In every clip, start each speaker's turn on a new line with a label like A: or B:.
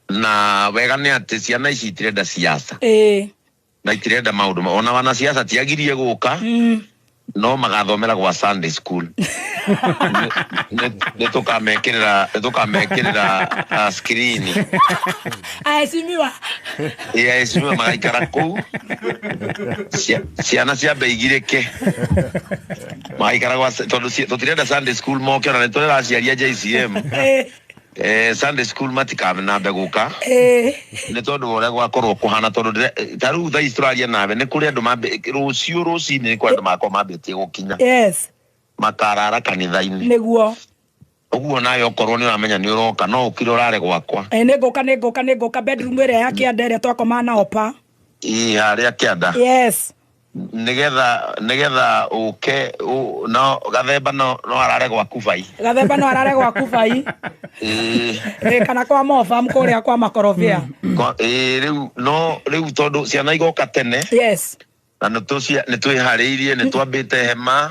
A: Na wega nĩ atĩ ciana ici itirenda siasa na itirenda maũndũ ona wanasiasa tiagirie gũka, no magathomera gwa Sunday school. Nĩ tũkamekĩrĩra screen.
B: Aheshimiwa.
A: Aheshimiwa magaikara kũu. Ciana ciambe igirĩke, magaikara gwa, tondũ tũtirenda Sunday school moke, ona nĩ tũrera aciari a JCM. Sunday school matikanambe gũka nĩ tondũ wa ũrĩa gwakorwo kũhana, tondũ ta rĩu thaa ici tũraria nawe nĩ kũrĩ andũ rũciũ rũcinĩ nĩ kũrĩ andũ magakorwo mambĩtie gũkinya, makarara kanitha-inĩ. Ũguo nawe okorwo nĩ ũramenya nĩ ũroka, no ũkire ũrare gwakwa.
B: Nĩ ngũka bedroom ĩrĩa ya kĩanda ĩrĩa twakomaga na opa.
A: Ĩ harĩa kĩanda.
B: Yes.
A: Nĩgetha ũke no gathemba no arare gwaku bai.
B: Gathemba no arare gwaku bai.
A: Ĩĩ.
B: Kana kwa mofam kũrĩa kwa makorobia.
A: Ĩĩ, rĩu no rĩu tondũ ciana igoka tene na nĩ twĩharĩirie, nĩ twambĩte hema,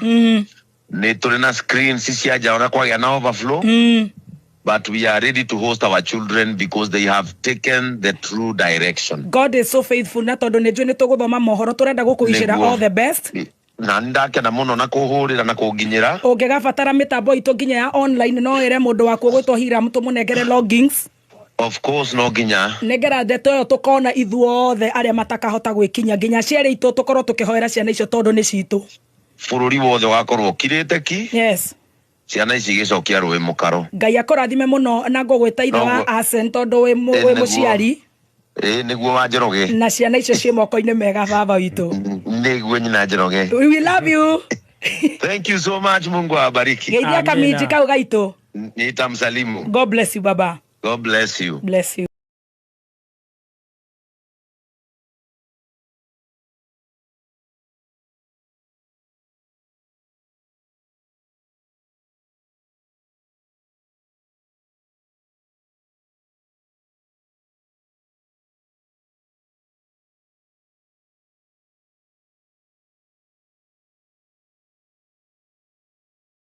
A: nĩ tũrĩ na screens cia nja ona kwagĩa na overflow, but we are ready to host our children because they have taken the true direction.
B: God is so faithful, na tondũ nĩ njũĩ nĩ tũgũthoma mohoro, tũrenda gũkũicĩra all the best.
A: Na nĩ ndakena mũno na kũhũrĩra na kũnginyĩra.
B: Ũngĩgabatara mĩtambo itũ nginya ya online, no ĩre mũndũ waku ũgwĩtwo Hiram tũmũnengere logins.
A: Of course, no nginya.
B: Nengera ndeto ĩyo tũkona ithuothe arĩa matakahota gwĩkinya, nginya aciari aitũ, tũkorwo tũkĩhoera ciana icio tondũ nĩ citũ.
A: Bũrũri wothe ũgakorwo ũkirĩte ki, ciana ici igĩcokia rũĩ mũkaro.
B: Ngai akũrathime mũno, na ngũgwĩta ithe wa
A: Noguo.
B: Asen tondũ wĩ
A: Nĩguo.
B: mũciari.
A: Ĩĩ, nĩguo wa Njoroge.
B: Na ciana icio ciĩ moko-inĩ mega, baba witũ.
A: Nĩguo nyina Njoroge.
B: We love you.
A: Thank you so much, Mungu awabariki.
B: Geithia
C: Amina.
B: kaminji kau gaitũ.
A: Nitamsalimu.
B: God bless you, baba.
A: God bless you.
B: Bless you.